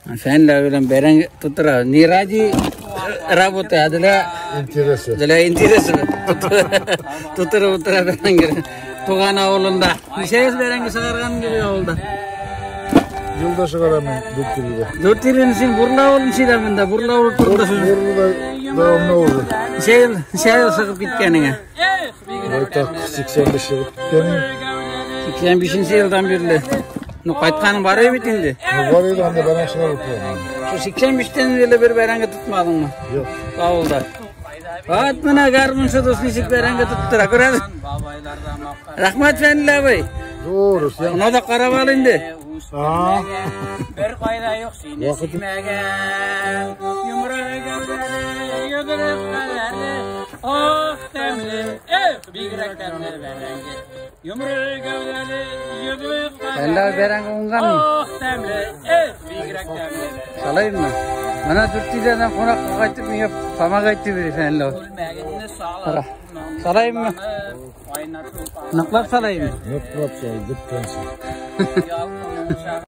Фәнләр белән бәрәңге тутыра. Не ради работы, а для интереса. Для интереса. Тутырып утыра бәрәңге. Туган авылында. Ничә ел бәрәңге чыгарган инде авылда? Елда чыгарам мин 4 елда. 4 ел син Бурла авылын сөйлә монда. Бурла авылы турында сүз. Бурлыда давамlı oldu. Ничә ел чыгып киткәнеңә? Байтак, 85 чыгып киткәнмен. 85 елдан бирле. Ну, кайтканың бар бит инде. Бар иде, анда бәрәңге чыгарып торам. Шу 85-тән бирле бер бәрәңге тотмадыңмы? Юк. Авылда. Вот менә гармунчы дус ничек бәрәңге тоттыра, күрәсең? Рәхмәт, Фәнил абый. Doğru. Sen... Аны да карап ал инде. Aa. Бер кайда юк сине Вакыт- сөймәгән. Йомры гәүдәле, йодрык кадәрле. Ох, тәмле, эх, бигрәк тәмле бәрәңге. Йомры гәүдәле, йодрык Фәнил абый, кадәрле. бәрәңге уңганмы? Ох, тәмле, эх, бигрәк тәмле бәрәңге. Салаймы? Менә Төркиядән кунакка кайтып, миңа помогать итеп Фәнил абый. Күлмәгеңне Кара. салып, Салаймы? кайнар Ныклап салаймы? Ныклап сал, беткәнсең. Ялкыныңча.